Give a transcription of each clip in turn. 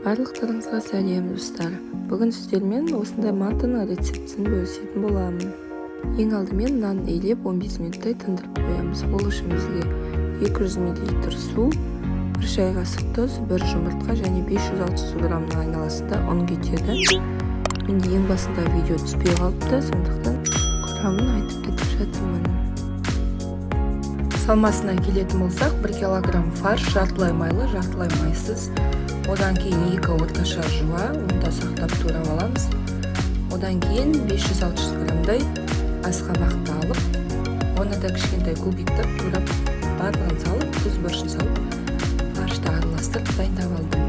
Барлықтарыңызға сәлем, достар! Бүгін сіздермен осындай мантының рецептісін бөлісетін боламын. Ең алдымен нанын илеп 15 минуттай тындырып қоямыз. Ол үшін бізге 200 мл су, 1 шай қасық тұз, 1 жұмыртқа және 500-600 граммның айналасында ұн кетеді. Менде ең басында видео түспей қалыпты, сондықтан құрамын айтып кетіп жатырмын. Салмасына келетін болсақ, 1 килограмм фарш, жартылай майлы, жартылай майсыз. Одан кейін 2 орташа жуа, оны да ұсақтап турап аламыз. Одан кейін 500-600 граммдай асқабақты алып, оны да кішкентай кубиктеп турап, барлығын салып, тұз бұрышын салып, фаршты араластырып дайындап алдым.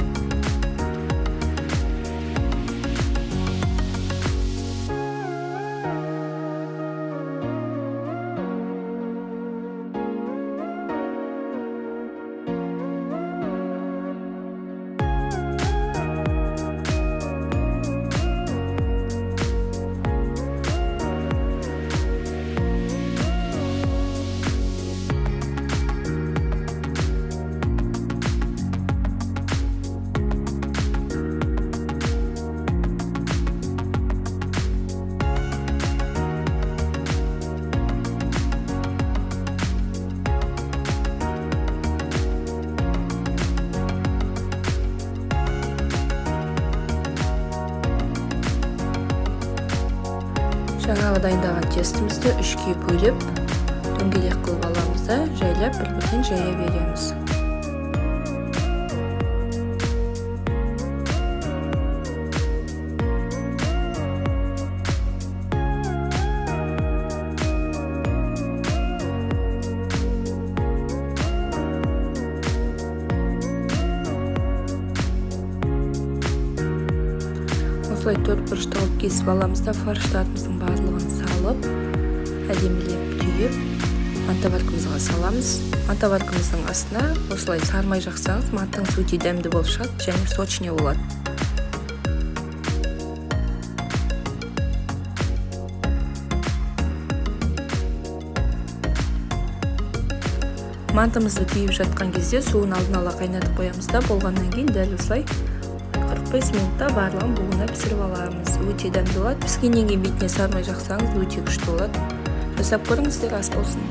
Жаңағы дайындаған тестімізді 3-ке бөліп, дөңгелек қылып аламыз да, жайлап бір-бірден жая береміз. Осылай төрт бұрышты қылып кесіп аламыз да, фарштарымыздың барлығын салып, әдемілеп түйіп, мантоваркамызға саламыз. Мантоваркамыздың астына осылай сары май жақсаңыз, мантыңыз өте дәмді болып шығады және сочный болады. Мантымызды түйіп жатқан кезде суын алдын ала қайнатып қоямыз да, болғаннан кейін дәл осылай 45 минутта барлығын буына пісіріп аламыз. Өте дәмді болады. Піскеннен кейін бетіне сары май жақсаңыз, өте күшті болады. Жасап көріңіздер, ас болсын.